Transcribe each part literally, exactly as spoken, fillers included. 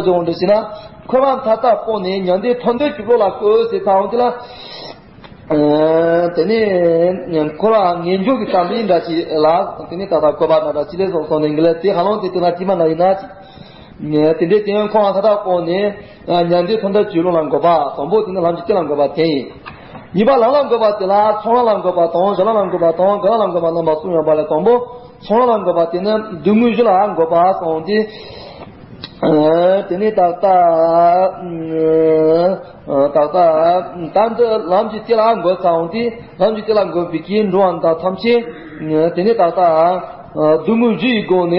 སྦྱོང་འདྲ་ཞིག་ན། འཁོར་བ་མཐའ་དག་སྤོང་ནས་མྱང་འདས་ཐོབ་འདོད་ཀྱི་བློ་ལ་བཀོད་ཟེར་ཚར་འོང་དེ་ལ། ཨ་དེ་ནས་འཁོར་བ་ངེས་འབྱུང་གི་དམ་པའི་འདྲ་ཞིག་ལ་དེ་ནས་ད་ལྟ་བཀོད་པ་ན་འདྲ་ཅི་ལས་སོགས་སོང་ནས་འགི་ལ་དེ་ཧ་ལམ་དེ་དེ་ན་དྲི་མ་ན་ཡིན་ན་ཅི། དེ་འདྲའི་དེ་ཡང་འཁོར་བ་མཐའ་དག་སྤོང་ནས་མྱང་འདས་ཐོབ་འདོད་ཀྱི་བློ་ལ་འགོད་པ་དང་པོ་དེ་ནི་ལམ་གྱི་རྟེན་ལ་འགོད་པ་དེ་ཡིན། གཉིས་པ་ལམ་ལ་འགོད་པ་དེ་ལ་ཚོགས་ལམ་ལ་འགོད་པ་དང་གཞན་ལམ་ལ་འགོད་པ་དང་གང་ལ་འགོད་པ་རྣམ་པ་གསུམ་ཡོད་པ་ལས་དང་པོ། ཚོགས་ལམ་ལ་འགོད་པ་དེ་ནི་སྡུག་བསྔལ་བཞི་ལ་འགོད་པ་སོང་སྟེ། ཨ་དེ་ནས་ད་ལྟ་ཨ་ད་ལྟ་ད་འདི་ལམ་གྱི་རྟེན་ལ་འགོད་ཚར་འོང་དུས་ལམ་གྱི་རྟེན་ལ་འགོད་པའི་གི་འགྲོ་བ་དག་ཐམས་ཅད་དེ་ནས་ད་ལྟ་སྡུག་བསྔལ་བཞི་ཡི་སྒོ་ནས་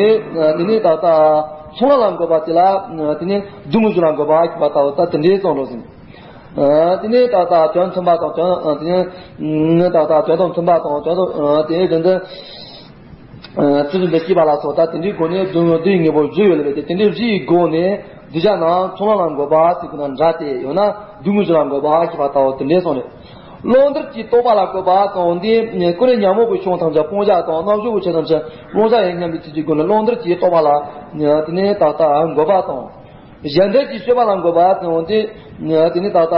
དེ་ནས་ད་ལྟ་ཚོགས་ལམ་ལ་འགོད་པ་དེ་ལ་དེ་ནས་སྡུག་བསྔལ་བཞི་ལ་འགོད་པ་ཞེས་པ་ལྟ་བུ་ད་དེ་འདྲའི་གསུངས་འགྲོ་ཟིན། དེ་ནས་ད་ལྟ་དོན་མཐུན་པ་དང་དོན་དེ་ནས་ད་ལྟ་དོན་དང་མཐུན་པ་དང་དོན་དང་དེ་བཞིན་དུ། ཚུལ་བཞིན་དུ་སྐྱེས་པ་ལ་སོགས་ད་དེ་འདྲའི་སྒོ་ནས་སྡུག་བསྔལ་བདུན་ངེས་པོ་བཞི་ཡོད་ལ་བས་ཏེ་དེ་འདྲའི་བཞི་ཡི་སྒོ་ནས་གདུལ་བྱ་རྣམས་ཚོགས་ལམ་ལ་འགོད་པ་ཟེར་གྱི་ན་འདྲ་སྟེ་ཡང་ན་སྡུག་བསྔལ་བཞི་ལ་འགོད་པ་ཞེས་པ་ལྟ་བུ་དེ་འདྲའི་གསུངས་རེད། བླང་དོར་གྱི་རྟོག་པ་ལ་འགོད་པ་ཙམ་འདི་ཀུན་ནས་ཉོན་མོངས་པའི་ཕྱོགས་ཐམས་ཅད་སྤོང་བྱ་དང་རྣམ་གཞག་གི་ཆོས་ཐམས་ཅད་སྤོང་བྱ་ཡིན་སྙམ་པའི་ཚུལ་གྱི་སྒོ་ནས་བླང་དོར་གྱི་རྟོག་པ་ལ་དེ་ནས་ད་ལྟ་འགོད་པ་དང་། གཞན་དོན་གྱི་སྤྱོད་པ་ལ་འགོད་པ་ཙམ་འདི་དེ་ནས་ད་ལྟ་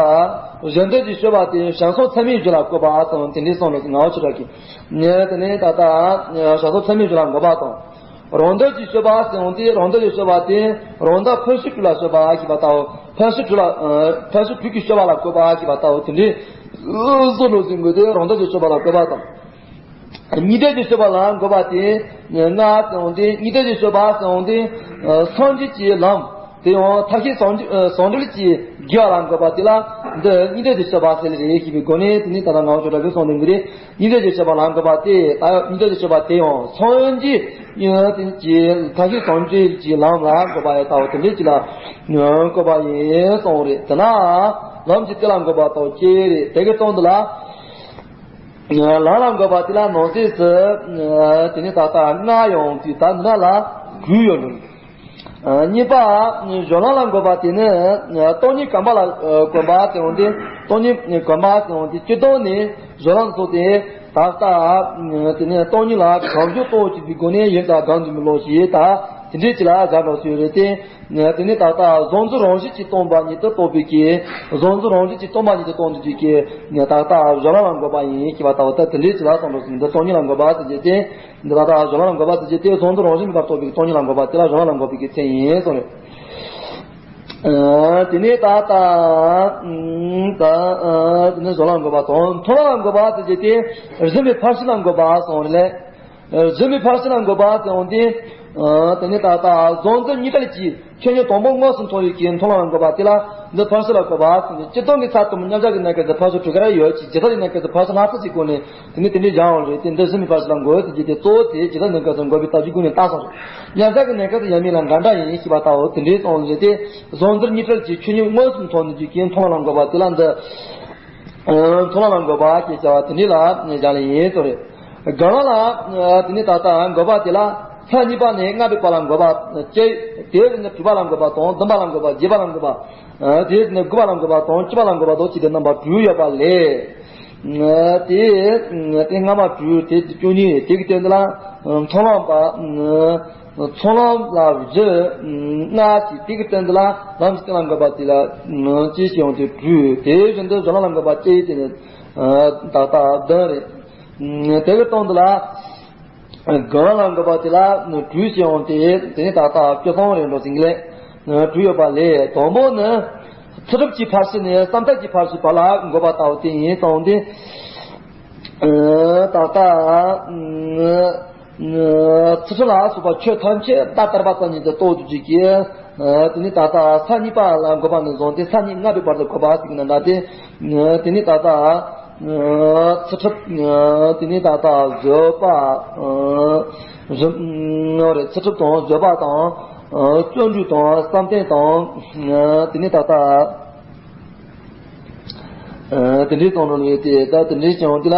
གཞན་དོན་གྱི་སྤྱོད་པ་དེ་བྱང་སོང་ཚད་མེད་བཞི་ལ་འགོད་པ་ཙམ་དེ་འདྲའི་གསུངས་ལ་ངག་ཆོས་གྲགས་ཀྱི། དེ་ནས་ད་ལྟ་བྱང་སོང་ཚད་མེད་བཞི་ལ་འགོད་པ་དང་། རང་དོན་གྱི་སྤྱོད་པ་ཟེར་འོང་དེ་རང་དོན་གྱི་སྤྱོད་པ་དེ་རང་དག་ཕུན་སུམ་ཚོགས་ལ་སྤྱོད་པ་ཞེས་པ་ལྟ་བུ་ཕུན་སུམ་ཚོགས་ལ་ཕུན་སུམ་ཚོགས་ཀྱི་སྤྱོད་པ་ལ་འགོད་པ་ཞེས་པ་ལྟ་བུ་དེ་འདྲའི་བཟོ་འགྲོ་ཟིན་དགོས་ཏེ་རང་དོན་གྱི་སྤྱོད་པ་ལ་འགོད་པ་དང་། གཉིས་ལྡན་གྱི་སྤྱོད་པ་ལ་འགོད་པ་དེ་ལྔ་ཟེར་འོང་དེ་གཉིས་ལྡན་གྱི་སྤྱོད་པ་ཟེར་འོང་དེ་སངས་རྒྱས་ཀྱི་ལམ། དེ་ཡང་ཐབས་ཤེས་ཟུང་འབྲེལ་ཟུང་འབྲེལ་གྱི་དགེ་བ་ལ་འགོད་པ་དེ་ལ་འདི་གཉིས་ལྡན་གྱི་སྤྱོད་པ་ཟེར་ལེ་རེད་ཞེས་པའི་སྒོ་ནས་དེ་ནི་ད་ལྟ་ངག་ཆོས་གྲགས་ཀྱིས་གསུངས་ནས་འདི་རེད། གཉིས་ལྡན་གྱི་སྤྱོད་པ་ལ་འགོད་པ་དེ་ད་གཉིས་ལྡན་གྱི་སྤྱོད་པ་དེ་ཡང་སངས་རྒྱས་ཀྱི་ཐབས་ཤེས་ཟུང་འབྲེལ་གྱི་ལམ་ལ་འགོད་པ་ཡང་ལྟ་བུ་དེ་འདྲའི་ཅིག་ལ་འགོད་པ་ཡིན་གསུངས་རེད། དེ་ན་ལམ་གྱི་རྟེན་ལ་འགོད་པ་དང་བཅས་རེད། དེ་གི་སྟེང་དུ་ལ་ལམ་ལ་འགོད་པ་དེ་ལ་ནང་གསེས་སུ་དེ་ནི་ད་ལྟ་ལྔ་ཡོང་དུས་ད་འདི་ན་ལ་དྲུག་ཡོད་འགྲོ། གཉིས་པ། གཞན་ལམ་ལ་འགོད་པ་དེ་ནི་སྟོང་ཉིད་གོམས་པ་ལ་གོམས་པ་ཟེར་འོང་དེ་སྟོང་ཉིད་གོམས་པ་ཟེར་འོང་དེ་སྤྱིར་བཏང་ནས་གཞན་ལམ་སོགས་དེ་ད་ལྟ་དེ་ནི་སྟོང་ཉིད་ལ་གང་བྱུང་རྟོགས་བྱེད་པའི་སྒོ་ནས་ཡིན་ཙང་གང་འདུལ་མི་ལོག་ཞེས་ད་དེ་འདྲའི་ཅི་ལ་བཞག་འགྲོ་སྲོལ་ཡོད་རེད་དེ། དེ་ནི་ད་ལྟ་གཟུང་འཛིན་རང་བཞིན་གྱིས་སྟོང་པ་ཉིད་དུ་རྟོགས་པའི་ཀྱི་གཟུང་འཛིན་རང་བཞིན་གྱིས་སྟོང་པ་ཉིད་དུ་རྟོགས་འདུག་ཀྱི་ད་ལྟ་གཞན་ལམ་ལ་འགོད་པ་ཡིན་ཞེས་པ་ལྟ་བུ་ད་དེ་འདྲའི་ཅི་ལ་གསུངས་འགྲོ་སྲོལ་འདི་སྟོང་ཉིད་ལ་འགོད་པ་ཟེར་རྒྱུ་དེ། འདི་ལ་ད་གཞན་ལམ་འགོད་པ་ཟེར་རྒྱུ་དེ་གཟུང་འཛིན་རང་བཞིན་མེད་པར་རྟོགས་པའི་སྟོང་ཉིད་ལ་འགོད་པ་དེ་ལ་གཞན་ལམ་འགོད་པའི་གི་མཚན་ཡིན་གསུངས་རེད། ཨ་དེ་ནས་ད་ལྟ་ཨ་དེ་ནས་གཞན་ལམ་འགོད་པ་དང་མཐོང་ལམ་འགོད་པ་ཟེར་རྒྱུ་དེ་གཞན་པའི་ཕར་ཕྱིན་ལ་འགོད་པ་གསུངས་རེད་ལས། གཞན་པའི་ཕར་ཕྱིན་ལ་འགོད་པ་ཟེར་འོང་དེ། དེ་ནས་ད་ལྟ་གཟུང་འཛིན་གཉིས་ཐལ་གྱི་ཆོས་ཉིད་དང་པོ་དངོས་སུ་མཐོང་བའི་གི་མཐོང་ལམ་ལ་འགོད་པ་དེ་ལ་འདི་ཕར་ཕྱིན་ལ་འགོད་པ་ཟེར་ནས་སྤྱིར་བཏང་གི་ཚད་དུ་མ་མཉམ་གཞག་གི་གནས་སྐབས་སུ་ཕར་ཕྱིན་དྲུག་ཀ་ར་ཡོད་ཅིག་ཇི་ལྟར་གྱི་གནས་སྐབས་སུ་ཕར་ཕྱིན་ལྷག་ཙམ་ཞིག་སྐོར་ནས་དེ་ནས་དེ་འདྲའི་སྦྱང་བ་རེད་དེ། འདི་གཞན་པའི་ཕར་ཕྱིན་ལ་འགོད་ཟེར་རྒྱུ་དེ་གཙོ་བོ་དེ་ཇི་ལྟར་གནས་སྐབས་སུ་འགོད་པའི་སྟབས་ཀྱིས་ཀུན་ནས་བཏགས་སོང་རེད། མཉམ་གཞག་གི་གནས་སྐབས་སུ་ཡང་མིན་ལ་འགལ་འདྲ་ཡིན་ཞེས་པ་ལྟ་བུ་དེ་འདྲའི་གསུངས་རེད་དེ། གཟུང་འཛིན་གཉིས་ཐལ་གྱི་ཆོས་ཉིད་དངོས་སུ་མཐོང་ནས་ཀྱི་མཐོང་ལམ་ལ་འགོད་པ་དེ་ལ་འདི། མཐོང་ལམ་ལ་འགོད་པ་ཞེས་བྱ་བ་དེ་འདྲ་ལ་སྦྱར་ལེ་ཡིན་གསུངས་རེད། གང་ལ་དེ་ནི་ད་ལྟ་འགོད་པ་དེ་ལ་མཚན་ཉིད་པ་ནས་ལྔ་པའི་བར་ལ་འགོད་པ་བཅས་དེ་ནི་དྲུག་པ་ལ་འགོད་པ་དང་བདུན་པ་ལ་འགོད་པ་བརྒྱད་པ་ལ་འགོད་པ་དེ་ནི་དགུ་པ་ལ་འགོད་པ་དང་བཅུ་པ་ལ་འགོད་པ་དང་བཅས་ཏེ་རྣམ་པ་དྲུག་ཡོད་པ་ལས། དེ་དེ་སྔ་མ་དྲུག་དེ་བཅུ་གཉིས་དེ་གི་སྟེང་དུ་ལ་མཐོང་ལམ་པ། ཚོགས་ལམ་ལ་བཞི། ལྔ་ཞེས་དེ་གི་སྟེང་དུ་ལ་ལམ་གྱི་སྟེང་ལ་འགོད་པ་དེ་ལ་ཅི་ཞེས་ཡོང་དུས་དྲུག་དེ་བཞིན་དུ་གཞན་ལམ་ལ་འགོད་པ་ཅི་དེ་ནི་ད་ལྟ་བདུན་རེད། དེ་གི་སྟེང་དུ་ལ་གང་ལ་འགོད་པ་དེ་ལ་དྲུག་ཞེས་ཡོང་དེ་དེ་ནི་ད་ལྟ་བཅུ་གསུམ་རེད་འགྲོ་ཟིན་གི་ལས་དྲུག་ཡོད་པ་ལས་དང་པོ་ནི་ཚུལ་ཁྲིམས་ཀྱི་ཕར་ཕྱིན་ནས་བསམ་གཏན་གྱི་ཕར་ཕྱིན་པ་ལ་འགོད་པ་ལྟ་བུ་དེ་ཡིན་གསུངས་ཏེ། ད་ལྟ། ཚུལ་ཁྲིམས་ལ་སོགས་པ་ཆོས་ཐམས་ཅད་ད་ལྟ་བར་པ་ཙམ་ཉིད་དུ་རྟོགས་ཐུབ་ཀྱི། དེ་ནི་ད་ལྟ་ས་གཉིས་པ་ལ་འགོད་པ་ནས་བཟུང་སྟེ་ས་གཉིས་ལྔ་པའི་བར་དུ་འགོད་པ་ཟེར་གྱི་ན་འདྲ་སྟེ། དེ་ནི་ད་ལྟ་ཚུལ་ཁྲིམས། དེ་ནི་ད་ལྟ་བཟོད་པ། རེད། ཚུལ་ཁྲིམས་དང་བཟོད་པ་དང་། བརྩོན་འགྲུས་དང་བསམ་གཏན་དང་། དེ་ནི་ད་ལྟ། དེ་འདྲའི་གཏོང་རོལ་བའི་དེ་ད་དེ་འདྲའི་ཀྱང་དེ་ལ་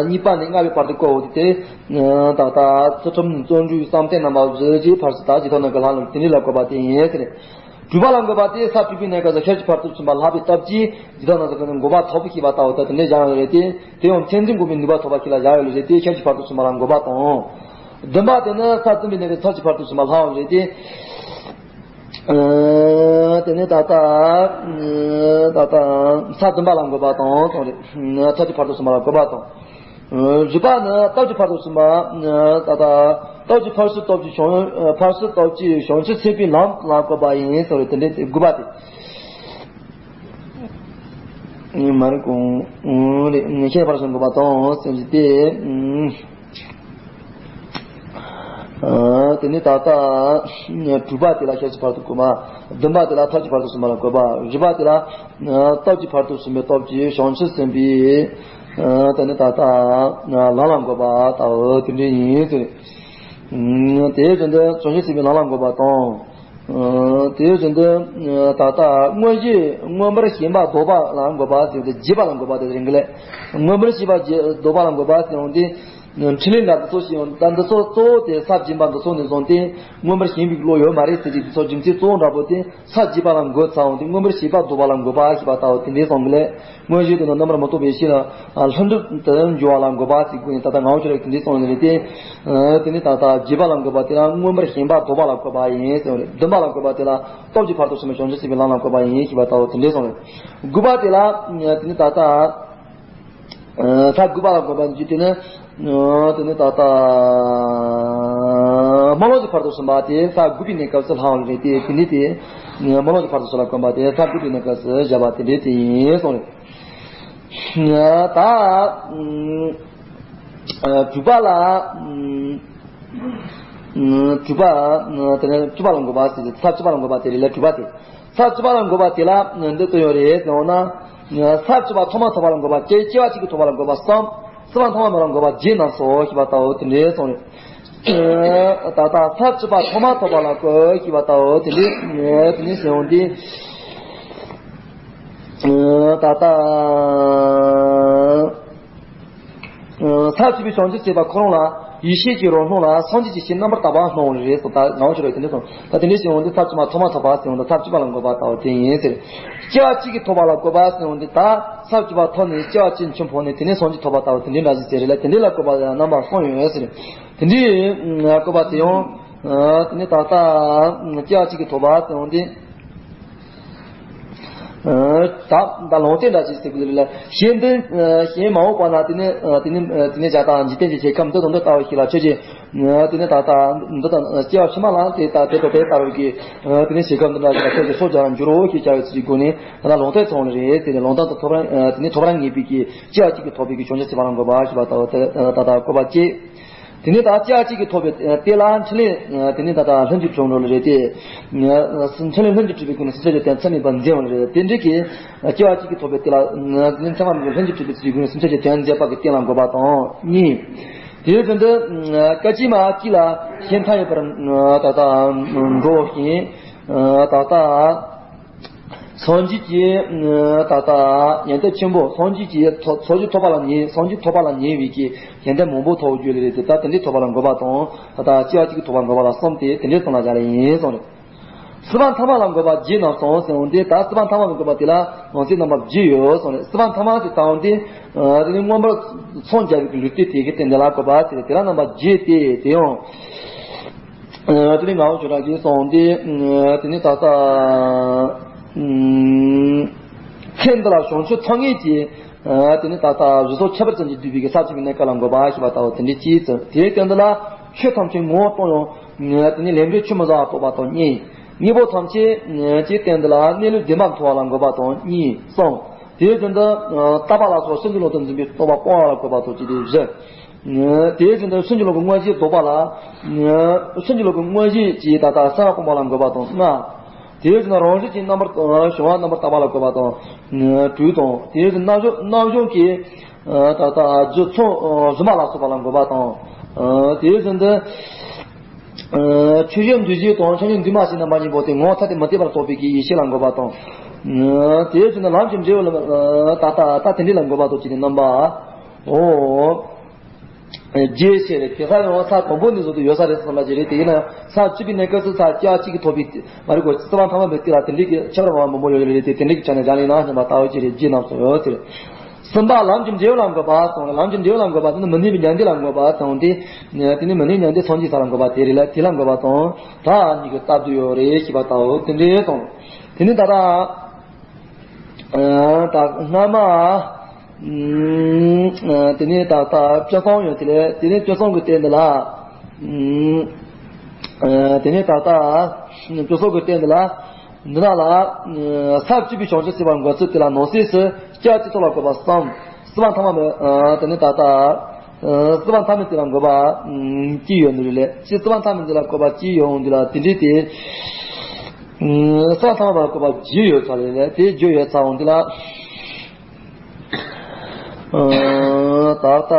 གཉིས་པ་ནས་ལྔ་པའི་བར་དུ་བཀོད་དེ་ད་ལྟ་ཚུལ་ཁྲིམས་བརྩོན་འགྲུས་བསམ་གཏན་རྣམ་པ་བཞི་ཅེས་ཕར་ཚུར་ད་ཇི་ལྟར་ན་ག་ལྷག་ལམ་དེ་འདྲའི་ལ་བཀོད་པ་དེ་ཡིན་ཟེར། དྲུག་པ་ལ་འགོད་པ་དེ་ས་དྲུག་པའི་གནས་སྐབས་སུ་ཤེར་གྱི་བར་དུ་ཕྱིན་པ་ལྷག་པའི་སྟབས་ཀྱིས་ཇི་ལྟར་ན་ཟེར་གི་ནི་འགོད་པ་ཐོབ་པའི་ཤེས་པ་ལྟ་བུ་ད་དེ་འདྲའི་བཞག་ཡོད་རེད་དེ། དེ་ཡང་མཚན་འཛིན་འགོག་པའི་ནུས་པ་ཐོབ་པ་ཞིག་ལ་བཞག་ཡོད་རེད་དེ། ཤེར་གྱི་བར་དུ་ཕྱིན་པ་ལ་འགོད་པ་དང་། བདུན་པ་དེ་ནི་ས་བཙུན་པའི་གནས་སྐབས་ཚུལ་གྱི་བར་དུ་ཕྱིན་པ་ལྷག་ཡོད་རེད་དེ། དེ་ནས་ད་ལྟ་ད་ལྟ་ས་བདུན་པ་ལ་འགོད་པ་དང་གསུངས་རེད། ཐབས་ཀྱི་ཕ་རོལ་ཏུ་ཕྱིན་པ་ལ་འགོད་པ་དང་། རིག་པ་ནི་སྟོབས་ཀྱི་ཕ་རོལ་ཏུ་ཕྱིན་པ། ད་ལྟ་སྟོབས་ཀྱི་ཕ་རོལ་ཕྱིན་སྟོབས་ཀྱི་བྱང་ཕ་རོལ་ཕྱིན་སྟོབས་ཀྱི་བྱང་ཆུབ་སེམས་དཔའི་ལམ་ལ་འགོད་པ་ཡིན་གསུངས་རེད། དེ་འདྲའི་དགུ་པ་དེ། མ་རིག་གོང་རེད། ཤེས་པར་བྱང་དགོས་པ་དང་སེམས་ཀྱི་སྟེ། དེ་ནས་ད་ལྟ་དྲུག་པ་དེ་ལ་ཤེས་བྱའི་ཕ་རོལ་ཏུ་འགོད་པ། བདུན་པ་དེ་ལ་ཐབས་ཀྱི་ཕ་རོལ་ཏུ་ཕྱིན་པ་ལ་འགོད་པ། བཞི་པ་དེ་ལ་སྟོབས་ཀྱི་ཕ་རོལ་ཏུ་ཕྱིན་པའི་སྟོབས་ཀྱིས་བྱང་ཆུབ་སེམས་དཔའི། དེ་ནས་ད་ལྟ་ལམ་ལ་འགོད་པ་ལྟ་བུ་དེ་འདྲ་ཡིན་ཟེར། དེའི་རྗེས་འདི་བྱང་ཆུབ་སེམས་དཔའི་ལམ་ལ་འགོད་པ་དང་། དེའི་རྗེས་འདི་ད་ལྟ་མངོན་ཤེས་མངོན་པར་ཞེན་པ་ལྡོག་པ་ལ་འགོད་པ་ཟེར་ཏེ་བརྗེད་པ་ལ་འགོད་པ་དེ་རེད་གི་ལས། མངོན་པར་ཞེན་པ་བརྗེད་ལྡོག་པ་ལ་འགོད་པ་ཟེར་འོང་དུས། འཕྲིན་ལས་འདྲ་འདི་ཚོ་ཞིག་ཡང་ད་འདི་ཚོ་གཙོ་བོ་དེ་ས་བརྗེད་པ་འདི་ཚོ་ནས་བཟུང་སྟེ་མངོན་པར་ཞེན་པའི་བློ་ཡོད་མ་རེད་ཟེར་གྱི་འདི་ཚོ་རྒྱུ་མཚན་གཙོ་བོ་འདྲ་པོ་དེ་ས་བརྗེད་པ་ལ་འགོད་ཚར་འོང་དུས་མངོན་པར་ཞེན་པ་ལྡོག་པ་ལ་འགོད་པ་ཞེས་པ་ལྟ་བུ་དེ་འདྲའི་གསུངས་གི་ལས། མངོན་ཤེས་དེ་ནི་རྣམ་པར་མི་རྟོག་པའི་ཤེས་ལ་ལྷུན་གྲུབ་ཏུ་འགྱུར་བ་ལ་འགོད་པ་ཟེར་དགོས་ནས་ད་ལྟ་ངག་དབང་ཆོས་གྲགས་ཀྱིས་དེ་འདྲའི་གསུངས་ནས་རེད་དེ། དེ་ནི་ད་ལྟ་བརྗེད་པ་ལ་འགོད་པ་དེ་ལ་མངོན་པར་ཞེན་པ་ལྡོག་པ་ལ་འགོད་པ་ཡིན་ཟེར་བ་རེད། བདུན་པ་ལ་འགོད་པ་དེ་ལ་སྟོབས་ཀྱི་ཕ་རོལ་ཏུ་ཕྱིན་པའི་བྱང་ཆུབ་སེམས་དཔའི་ལམ་ལ་འགོད་པ་ཡིན་ཞེས་པ་ལྟ་བུ་དེ་འདྲའི་གསུངས་རེད། དགུ་པ་དེ་ལ་དེ་ནི་ད་ལྟ། ས་དགུ་པ་ལ་འགོད་པ་འདི་དེ་ནི། དེ་ནི་ད་ལྟ། རྨི་ལམ་གྱི་ཕ་རོལ་ཏུ་ཕྱིན་པ་དེ་ས་དགུ་པའི་གནས་སྐབས་སུ་ལྷུང་བ་རེད་དེ་དེ་ནི་དེ། རྨི་ལམ་གྱི་ཕ་རོལ་ཏུ་ཕྱིན་པ་ལ་འགོད་པ་དེ་ས་དགུ་པའི་གནས་སྐབས་སུ་བཞག་པ་དེ་འདྲའི་དེ་ཡིན་གསུངས་རེད། ད། དྲུག་པ་ལ། དྲུག་པ། དེ་ནི་བཅུ་པ་ལ་འགོད་པ་ཟེར་ཏེ་ས་བཅུ་པ་ལ་འགོད་པ་དེ་རེད་ལ་དྲུག་པ་དེ། ས་བཅུ་པ་ལ་འགོད་པ་དེ་ལ་འདི་ལྟར་ཡོད་རེད་ཟེར་བ་ན། ས་བཅུ་པ་ཐོག་མ་ཐོབ་པ་ལ་འགོད་པ་བཅས་སྐྱེ་བ་གཅིག་གིས་ཐོབ་པ་ལ་འགོད་པ་གསུམ། སྲིད་པ་ཐོག་མ་མེད་པ་ལ་འགོད་པ་བརྒྱད་རྣམས་སོ་ཞེས་པ་ལྟ་བུ་དེ་འདྲའི་གསུངས་རེད། ད་ལྟ་ས་བཅུ་པ་ཐོག་མ་ཐོབ་པ་ལ་འགོད་ཞེས་པ་ལྟ་བུ་དེ་འདྲའི་དེ་ནི་ཟེར་འོང་དུས། ད་ལྟ། ས་བཅུ་པའི་བྱང་ཆུབ་སེམས་དཔའ་ཁོ་རང་ལ་ཡེ་ཤེས་ཀྱི་རང་སྣང་ལ་སངས་རྒྱས་ཀྱི་ཞིང་རྣམ་པར་དག་པ་སྣང་བ་རེད་སོ། ད་ངག་དབང་ཆོས་གྲགས་དེ་འདྲ་གསུངས། ད་དེ་འདྲ་ཞིག་འོང་དུས་ས་བཅུ་པ་ཐོག་མ་ཐོབ་པ་ཟེར་འོང་དུས་ས་བཅུ་པ་ལ་འགོད་པ་ལྟ་བུ་དེ་ཡིན་ཟེར། སྐྱེ་བ་གཅིག་གིས་ཐོབ་པ་ལ་འགོད་པ་ཟེར་འོང་དུས་ད་ས་བཅུ་པ་ཐོབ་ནས་སྐྱེ་བ་གཅིག་ཕྱིར་འཕོས་ནས་དེ་ནས་སངས་རྒྱས་ཐོབ་པ་ལྟ་བུ་དེ་འདྲའི་འདྲ་ཞིག་ཟེར་རེད་ལ་དེ་འདྲའི་ལ་འགོད་པ་རྣམ་པ་གསུམ་ཡོད་ཟེར། དེ་འདྲའི་འགོད་པ་དེ་ཡང་དེ་ནས་ད་ལྟ་སྐྱེ་བ་གཅིག་གིས་ཐོབ་པ་ཟེར་འོང་དུས། ད་ད་ལུང་བསྟན་འདྲ་ཞིག་ཟེར་གི་རེད་ལ། གཞན་དོན་གཞན་མ་འོངས་པ་ན་དེ་ནི་དེ་ནི་དེ་ནི་བྱ་དང་འཇིག་རྟེན་གྱི་ཆོས་ཁམས་འདི་དང་འདི་ལྟ་བུ་ཞིག་ལ་ཆོས་ཀྱི་དེ་ནི་ད་ལྟ་འདི་དང་སྐྱེ་བ་ཕྱི་མ་ལ་དེ་ལྟ་དེ་དང་དེ་ལྟ་བུ་གི་དེ་ནི་ཆོས་ཁམས་འདི་འདྲ་ཞིག་ལ་ཆོས་ཀྱི་སྲོག་རྒྱག་རང་འགྱུར་རོ་ཞེས་བྱ་བའི་ཚུལ་གྱི་སྒོ་ནས་ད་ལྟ་ལུང་བསྟན་ཚོང་ལ་རེད་ཟེར་ནས་ལུང་བསྟན་དང་ཐོབ་རང་དེ་ནི་ཐོབ་རང་ངེས་པའི་གི་སྐྱེ་བ་གཅིག་གིས་ཐོབ་པའི་གི་བྱང་ཆུབ་སེམས་དཔའ་ལ་འགོད་པ་ཞེས་པ་ལྟ་བུ་དེ་ད་ལྟ་བཀོད་པ་བཅས། དེ་ནས་ད་སྐྱེ་བ་གཅིག་གིས་ཐོབ་པའི་དེ་ལ་འཕྲིན་ལས་དེ་ནས་ད་ལྟ་ལྷུན་གྱིས་གྲུབ་འགྲོ་ལ་རེད་དེ། འཕྲིན་ལས་ལྷུན་གྱིས་གྲུབ་པའི་སྒོ་ནས་སེམས་ཅན་གྱི་དོན་ཚད་མེད་པར་མཛད་པ་རེད། དེ་འདྲ་གི་སྐྱེ་བ་གཅིག་གིས་ཐོབ་པའི་དེ་ལ་དེ་ནས་ཚད་མ་མེད་པའི་ལྷུན་གྱིས་གྲུབ་པའི་ཚུལ་གྱི་སྒོ་ནས་སེམས་ཅན་གྱི་དོན་མཛད་པ་གི་རྟེན་ལ་འགོད་པ་དང་གཉིས། དེའི་རྒྱུ་འདི་སྐད་ཅིག་མ་གཅིག་ལ་གཞན་མཐའ་ཡས་པར་ད་ལྟ་འགྲོ་ཞིང་ད་ལྟ། སངས་རྒྱས་ཀྱི་ད་ལྟ་ཡོན་ཏན་ཆེན་པོ་སངས་རྒྱས་ཀྱི་ཐོབ་སངས་རྒྱས་ཐོབ་པ་ལ་ཉེ་སངས་རྒྱས་ཐོབ་པ་ལ་ཉེ་བའི་གི་ཡོན་ཏན་མང་པོ་ཐོབ་རྒྱུ་ལས་རེད་དེ་ད་དེ་འདྲའི་ཐོབ་པ་ལ་འགོད་པ་དང་ད་ལྟ་སྐྱེ་བ་གཅིག་གི་ཐོབ་པ་འགོད་པ་ལ་གསུམ་སྟེ་དེ་འདྲའི་གསུམ་ལ་བཞག་ལ་ཡིན་གསུངས་རེད། སྲིད་པ་མཐའ་མ་ལ་འགོད་པ་བརྒྱད་རྣམས་སོ་ཟེར་འོང་དེ་ད་སྲིད་པ་མཐའ་མ་ལ་འགོད་པ་དེ་ལ་ལུང་ཚིག་རྣམ་པ་བརྒྱད་ཡོད་གསུངས་རེད། སྲིད་པ་མཐའ་མ་ཟེར་ད་འོང་དེ་དེ་ནི་མངོན་པར་འཚང་རྒྱ་བའི་གི་ལུས་རྟེན་དེ་གི་རྟེན་འབྲེལ་ལ་འགོད་པ་ཟེར་དེ་ལ་རྣམ་པ་བརྒྱད་དེ་དེ་ཡང་། དེ་ནས་ངག་དབང་ཆོས་གྲགས་ཀྱིས་གསུངས་ཏེ། དེ་ནས་ད་ལྟ། ཚེ་འདི་ལ་བྱང་ཆུབ་ཐོབ་ངེས་ཀྱི། དེ་ནས་ད་ལྟ་རིགས་ཚོགས་ཁྱད་པར་ཅན་གྱིས་བསྡུས་པའི་གི་ས་བཅུ་པའི་གནས་སྐབས་ལ་འགོད་པ་ཞེས་པ་ལྟ་བུ་དེ་འདྲའི་ཅིའི་ཚུལ་དེའི་སྟེང་འདི་ལ་ཆོས་ཐམས་ཅད་ངོ་བོར་རྟོགས་ཡང་། དེ་ནས་ལས་འབྲས་ཆོས་མི་བཟང་བ་རྟོགས་པ་དང་གཉིས། གཉིས་པོ་ཐམས་ཅད་ཀྱི་སྟེང་འདི་ལ་གནས་ལུགས་བདེན་པ་མཐོང་བ་ལ་འགོད་པ་དང་གཉིས་གསུམ། དེའི་རྒྱུ་འདི་རྟག་པ་ལ་སོགས་ཕྱིན་ཅི་ལོག་ཏུ་འཛིན་པའི་རྟོག་པ་སྤོང་བ་ལ་འགོད་པ་དང་བཅས་ཏེ་བཞི། དེའི་རྒྱུ་འདི་ཕྱིན་ཅི་ལོག་གི་མངོན་ཤེས་ལྡོག་པ་ལ། ཕྱིན་ཅི་ལོག་གི་མངོན་ཤེས་ཀྱིས་ད་ལྟ་སེམས་སྤངས་པ་ལ་འགོད་པ་དང་ལྔ། དེའི་རྒྱུ་འདི་རང་བཞིན་གྱིས་རྣམ་པར་བྱུང་བ་རྣམ་པར་དག་པ་ལ་འགོད་པ་དང་དྲུག་དང་། དེའི་རྒྱུ་རྣམ་གཞག་རྣམ་གཞག་གི་ད་ལྟ་རྒྱུ་མཚན་གཟུང་བ་ལ་སོགས་པ་ལ་འགོད་པ་དང་། དེའི་རྒྱུ་འདི། ཆོས་ཅན་འདུས་བྱས་དང་ཆོས་ཅན་འདུས་མ་བྱས་རྣམ་པ་གཉིས་པོ་དེ་ངོ་ཐ་དད་མི་ལྡན་པར་རྟོགས་པའི་གི་ཡེ་ཤེས་ལ་འགོད་པ་དང་། དེའི་ཕྱིར་ན་ལམ་གྱི་འབྲས་བུ་ལ་ད་ལྟ་ད་དེ་འདྲ་ལ་འགོད་པ་དང་བཅས་ཏེ་རྣམ་པ། འོ། རྒྱས་ཤེས་རེད། དེ་ས་ཡང་ས་དང་པོ་ནས་བཟུང་སྟེ་ཡོད་ས་རེད་བསམ་པ་ཅིག་རེད། དེ་ཡིན་ན་ཡང་ས་བཅུ་པའི་གནས་སྐབས་སུ་ས་སྐྱེ་བ་གཅིག་གིས་ཐོབ་པའི་མ་རིག་གོ་སྲིད་པ་མཐའ་མ་མེད་དེ་ལ་དེ་འདྲའི་གི་ཁྱད་པར་མང་པོ་ཡོད་རེད། དེ་འདྲའི་གི་ཆ་ནས་སྦྱར་ལེན་ན་སྙམ་པ་ལྟ་བུ་ཅིག་རེད། རྒྱས་རྣམས་སུ་ཡོད་དེ་རེད། གསུམ་པ་ལམ་གྱི་འབྲས་བུ་ལ་འགོད་པ་དང་། ལམ་གྱི་འབྲས་བུ་ལ་འགོད་པ་དེ་ནི་མི་གནས་པའི་མྱང་འདས་ལ་འགོད་པ་དང་སྟེ། དེ་ནི་མི་གནས་མྱང་འདས་སངས་རྒྱས་ས་ལ་འགོད་པ་དེ་རེད་ལ། དེ་ལ་འགོད་པ་དང་ད་གཉིས་ཀྱི་སྟབས་བསྡུས་ཡོད་རེད་ཞེས་པ་དང་དེ་འདྲའི་དང་། དེ་ནི་ད་ལྟ་ད་སྔ་མ་དེ་ནི་ད་ལྟ་སྤྱོད་བཟང་ཡོད་དེ་ལས། དེ་ནི་སྤྱོད་བཟང་གི་སྟེང་དུ་ལ། དེ་ནི་ད་ལྟ་སྤྱོད་བཟང་གི་སྟེང་དུ་ལ། འདི་ན་ལ། ས་བཅུ་པའི་བྱང་ཆུབ་སེམས་དཔའི་འགོད་ཚུལ་དེ་ལ་ནང་གསེས་སུ་སྐྱེ་བ་གཅིག་ཐོག་ལ་འགོད་པ་གསུམ། སྲིད་པ་མཐའ་མ་མི་དེ་ནི་ད་ལྟ། སྲིད་པ་མཐའ་མི་དེ་ལ་འགོད་པ་གཅིག་ཡོད་ནི་རེད་ལས། སྤྱིར་སྲིད་པ་མཐའ་མི་དེ་ལ་འགོད་པ་གཅིག་ཡོང་དུས་ལ་དེ་འདྲའི་དེ། སྲིད་པ་མཐའ་མ་ལ་འགོད་པ་བརྒྱད་ཡོད་ཚར་རེད་ལས། དེ་བརྒྱད་ཡོད་ཚར་འོང་དུས་ལ། ད་ལྟ།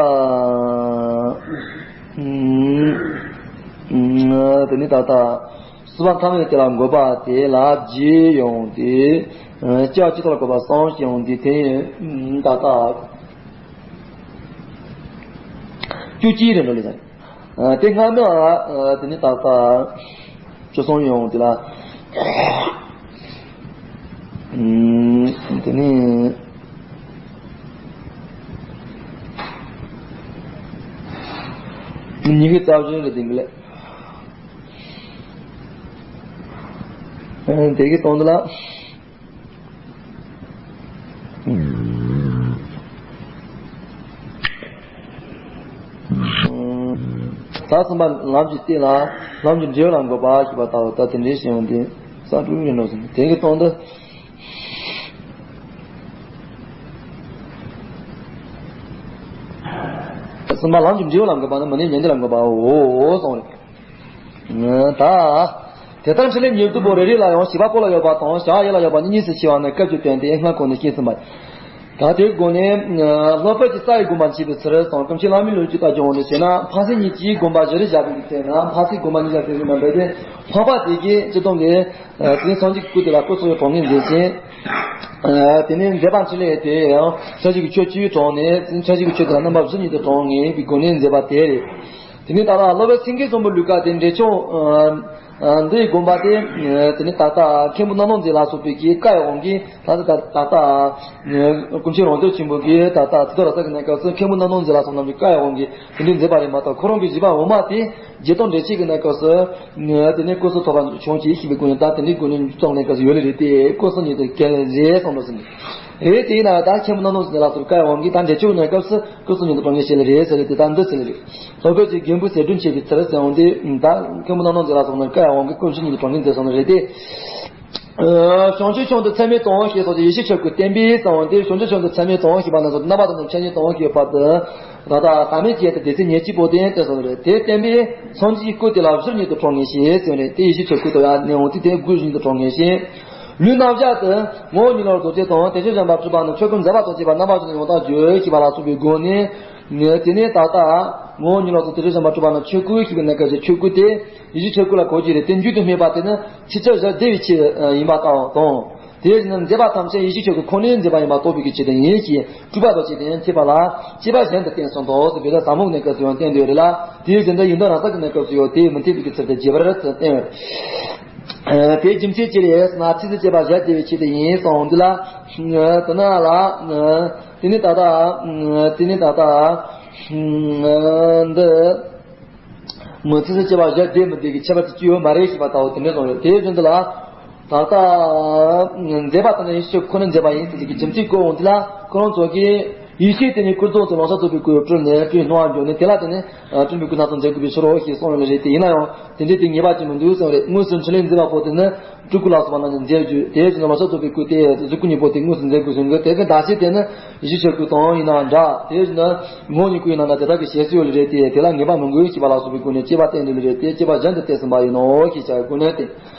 དེ་ནི་ད་ལྟ། སྲིད་པ་མཐའ་མེད་དེ་ལ་འགོད་པ་དེ་ལ་བརྒྱད་ཡོང་སྟེ། སྐྱེ་བ་གཅིག་ཐོག་ལ་འགོད་པ་གསུམ་ཞིག་ཡོང་སྟེ་དེ་ད་ལྟ། བཅུ་གཅིག་རེད་འགྲོ་ལེ་ཟེར། དེ་སྔ་མ་དེ་ནི་ད་ལྟ། བཅུ་གསུམ་ཡོང་དེ་ལ། དེ་ནི། ཉི་ཤུ་རྩ་བཞི་རེད་དེ་འདི་ལས། དེ་གི་སྟེང་དུ་ལ། ད་གསུམ་པ་ལམ་གྱི་སྟེང་ལ་ལམ་གྱི་འབྲས་བུ་ལ་འགོད་པ་ཞེས་པ་ལྟ་བུ་ད་དེ་འདྲའི་ཞེས་ཡོང་དེ་ས་དྲུག་ཡིན་ནོ་ཟེར། དེ་གི་སྟེང་དུ། གསུམ་པ་ལམ་གྱི་འབྲས་བུ་ལ་འགོད་པ་ནི་མི་གནས་མྱང་འདས་ལ་འགོད་པའོ་གསུངས་རེད། ད། དེ་ལྟར་འཕྲིན་ལས་ཉེར་བདུན་པོ་རེ་རེ་ལ་ཡང་བྱེད་པ་པོ་ལ་ཡོད་པ་དང་བྱ་བ་ཡུལ་ལ་ཡོད་པ་གཉིས་གཉིས་སུ་ཕྱེ་བ་ནི་སྐབས་ཀྱི་དོན་ཏེ་སྔ་གོང་ནས་བཤད་ཟིན་པ། ད་དེའི་སྒོ་ནས། སློབ་དཔོན་གྱིས་རྩ་བའི་དགོངས་པ་མཆིས་པའི་ཕྱིར་དང་། སྐུ་མཆེད་བླ་མའི་ལོ་རྒྱུས་ལྟར་སྦྱོང་བ་ནས་བྱས་ན་འཕགས་སེང་གཉིས་ཀྱིས་དགོངས་པ་བཞི་རེ་བཞག་པའི་ཚེ་ན་འཕགས་སེང་དགོངས་པ་གཉིས་བཞག་པའི་ཚེ་ན་འབད་དེ་འཕགས་པ་དེ་གིས་སྤྱིར་བཏང་གི། དེ་ནས་སངས་རྒྱས་ཀྱི་སྐུ་དེ་ལ་སྐུ་གསུམ་གྱི་གྲངས་ངེས་མཛད་ཅིང་། དེ་ནས་མཛད་པ་འཕྲིན་ལས་དེ་ཡང་ཕྱག་བཞི་གི་ཆོས་བཅུའི་གྲངས་ནས་ཕྱག་བཞི་གི་ཆོས་དེ་ལ་རྣམ་པ་བཞི་ཉིད་དུ་གྲངས་ངེས་པའི་སྒོ་ནས་མཛད་པ་དེ་རེད། དེ་ནས་ད་ལྟ་སློབ་དཔོན་སེང་གེ་བཟང་པོའི་ལུས་དཀར་དེ་འདྲེ་མཆོག་འདིའི་དགོངས་པ་དེ། དེ་ནས་ད་ལྟ་མཁན་པོ་སྣང་སྟོང་མཛེས་ལ་སོགས་པའི་གི་བཀའ་ཡི་དབང་གིས་ད་ལྟ་ད་ལྟ་སྐུ་མཆེད་རང་དོན་ཆེན་པོ་གིས་ད་ལྟ་ཚིག་ཐོ་ར་ས་གི་གནས་སྐབས་སུ་མཁན་པོ་སྣང་སྟོང་མཛེས་ལ་སོགས་རྣམས་ཀྱི་བཀའ་ཡི་དབང་གིས་དེ་འདྲའི་མཛད་པ་རེད་མ་གཏོགས། ཁོ་རང་གི་བཞེད་པ་འོག་མ་དེ་རྗེ་བཙུན་འགྲེལ་བྱེད་ཀྱི་གནས་སྐབས་སུ་དེ་ནས་སྐུ་གསུམ་ཐོབ་པ་བྱུང་ཅིག་ཞེས་པའི་སྐུ་ནས་ད་དེ་འདྲའི་སྐུ་ནས་བཙོང་གནས་སྐབས་སུ་ཡོད་ལེ་རེད་དེ་སྐུ་གསུམ་ཉིད་དུ་གལ་རེད་གསུངས་འདུག་ཟིན། རེད་དེ་ཡིན་ན་ད་མཁན་པོ་སྣང་སྟོང་མཛེས་ལ་སོགས་བཀའ་ཡི་དབང་གིས་ད་འགྲེལ་ཆོས་ཀྱི་གནས་སྐབས་སུ་སྐུ་གསུམ་ཉིད་དུ་གྲངས་ངེས་བྱེད་ལེ་རེད་ཟེར་ལེ་དེ་ད་འདི་ཟེར་ལེ་རེད། སློབ་དཔོན་གྱིས་རྒན་པོའི་ཟས་སྦྲུམ་བྱེད་པའི་ཚུལ་ཟེར་འོང་དེ་ད་མཁན་པོ་སྣང་སྟོང་མཛེས་ལ་སོགས་ནས་བཀའ་ཡི་དབང་གིས་སྐུ་གསུམ་ཉིད་དུ་གྲངས་ངེས་མཛད་སོང་ནི་རེད་དེ། བྱང་ཆུབ་ཤིང་དུ་ཚད་མེད་དང་ཞེས་སོགས་ཀྱི་ཡེ་ཤེས་ཆོས་སྐུ་བསྟན་པས་གསུངས་ཏེ། བྱང་ཆུབ་ཤིང་དུ་ཚད་མེད་དང་ཞེས་པ་ན་སོགས་རྣམ་པ་དང་ནི་འཆད་ཉན་དང་ཞེས་པ་དེ། ད་ལྟ་ཟག་མེད་ཅན་དུ་སྡེ་ཚན་ཉེར་གཅིག་པོ་དེ་སྟོན་སོང་རེད། དེ་བསྟན་པས་སངས་རྒྱས་ཀྱི་སྐུ་དེ་ལ་བཞིར་ཉིད་དུ་གྲངས་ངེས་ཤིང་ཟེར་རེད། དེ་ཡེ་ཤེས་ཆོས་སྐུ་དུ་ཡང་ནས་འོང་དུས་དེ་དགུ་བཞི་ཉིད་དུ་གྲངས་ངེས་ཤིང་། ལུས་རྣམ་གཞག་ཏུ་ངོ་བོ་ཉིད་ལ་རྡོ་རྗེ་དང་དེ་བཞིན་གཞན་པ་སྤྲུལ་པ་རྣམས་ཆོས་སྐུར་མཛད་པ་དང་བཅས་པ་རྣམ་པ་བཞི་ནས་ཡང་དག་བརྗོད་ཞེས་པ་ལ་སོགས་པའི་སྒོ་ནས། དེ་ནས་ད་ལྟ་ངོ་བོ་ཉིད་ལ་རྡོ་རྗེ་དེ་བཞིན་གཞན་པ་སྤྲུལ་པ་རྣམས་ཆོས་སྐུ་ཞེས་པའི་གནས་སྐབས་ཀྱི་ཆོས་སྐུ་དེ། ཡེ་ཤེས་ཆོས་སྐུ་ལ་གོ་རྒྱུ་རེད་དེ། མཇུག་ཏུ་སྨོས་པ་དེ་ནི་ཕྱིན་ཅི་བཞི་བདེ་བའི་ཆེད་ཡིན་པ་དང་། དེ་བཞིན་མཛད་པ་ཐམས་ཅད་ཡེ་ཤེས་ཆོས་སྐུ་ཁོ་ནའི་མཛད་པ་ཡིན་པ་རྟོགས་པའི་ཆེད་དུ་ཡིན་ཞེས་སྤྲུལ་པ་དང་བཅས་ཏེ་ཡང་འཐད་པ་ལ་དཔྱད་པ་གཞན་དུ་བསྟན་གསུངས་ཏོ་ཟེར་བའི་ཟབ་མོ་གནས་སྐབས་སུ་ཡང་བསྟན་ཏེ་ཡོད་རེད་ལ། དེ་བཞིན་དུ་ཡོན་ཏན་རང་གསལ་གྱི་གནས་སྐབས་སུ་ཡང་དེས་མི་འཐད་པའི་ཚུལ་དུ་རྒྱས་པར་བསྟན་ཡོད། དེའི་རྒྱུ་མཚན་ཅི་རེད་ཟེར་ན། ཚིགས་སུ་བཅད་པ་བཞི་བདེ་བའི་ཆེད་དུ་ཡིན་གསུངས་འདུག་ལ། དེ་ན་ལ། དེ་ནི་ད་ལྟ། དེ་ནི་ད་ལྟ། འདི། མི་ཚིགས་སུ་བཅད་པ་བཞི་བདེ་མི་བདེ་གི་ཁྱད་པར་དེ་ཅི་ཡོད་མ་རེད་ཞེས་པ་ལྟ་བུ་དེ་འདྲ་བཟུང་ཡོད། དེའི་རྒྱུན་དུ་ལ། ད་ལྟ། མཛད་པ་དང་ཡེ་ཤེས་ཁོ་ནའི་མཛད་པ་ཡིན་ཟེར་གྱི་རྒྱུ་མཚན་བཀོད་འོང་དུས་ལ་ཁོ་རང་ཚོ་གིས་ཡེ་ཤེས་དེ་ནི་ཀུན་རྫོབ་ཏུ་ལོང་ས་རྫོགས་པའི་སྐུ་སྤྲུལ་ནས་སྤྲུལ་སྣང་བ་འཇོག་ནས་དེ་ལ་བརྟེན་ནས་སྤྲུལ་པའི་སྐུ་སྣ་ཚོགས་མཛད་དགོས་པའི་ཕྱིར་རོ་ཞེས་གསུངས་ཡོད་ལེ་རེད་དེ། ཡིན་ན་ཡང་དེ་འདྲའི་དེ་ངེས་པ་ཅིག་མི་འདུག་གསུངས་རེད། དངོས་སུ་འཕྲིན་ལས་མཛད་པ་པོ་དེ་ནི་སྤྲུལ་སྐུ་ལ་སོགས་པ་རྣམས་ཀྱིས་མཛད་རྒྱུ་དེ་བཞིན་དུ་ལོང་ས་རྫོགས་པའི་སྐུ་དེ་གཟུགས་སྐུ་གཉིས་པོ་དེ་དངོས་སུ་མཛད་དགོས་ཟེར་གི་དེ་གི་ཟླ་ཕྱེད་དེ་ནི། ཡེ་ཤེས་ཆོས་སྐུ་དང་ཡིན་ན་འདྲ། དེ་བཞིན་དུ་ངོ་བོ་ཉིད་སྐུ་ཡིན་ན་འདྲ་དེ་དག་གི་བཤད་སྲོལ་ཡོད་ལེ་རེད་དེ། དེ་ལ་ངེས་པ་མི་དགོས་ཞེས་པ་ལ་སོགས་པའི་སྒོ་ནས་དཔྱད་པ་བསྟན་ཏེ་ལེ་རེད་དེ། དཔྱད་པ་གཞན་དུ་བསྟན་ཟིན་པ་ཡིན་ནོ་ཞེས་བྱ་བའི་སྒོ་ནས་བསྟན། དེ་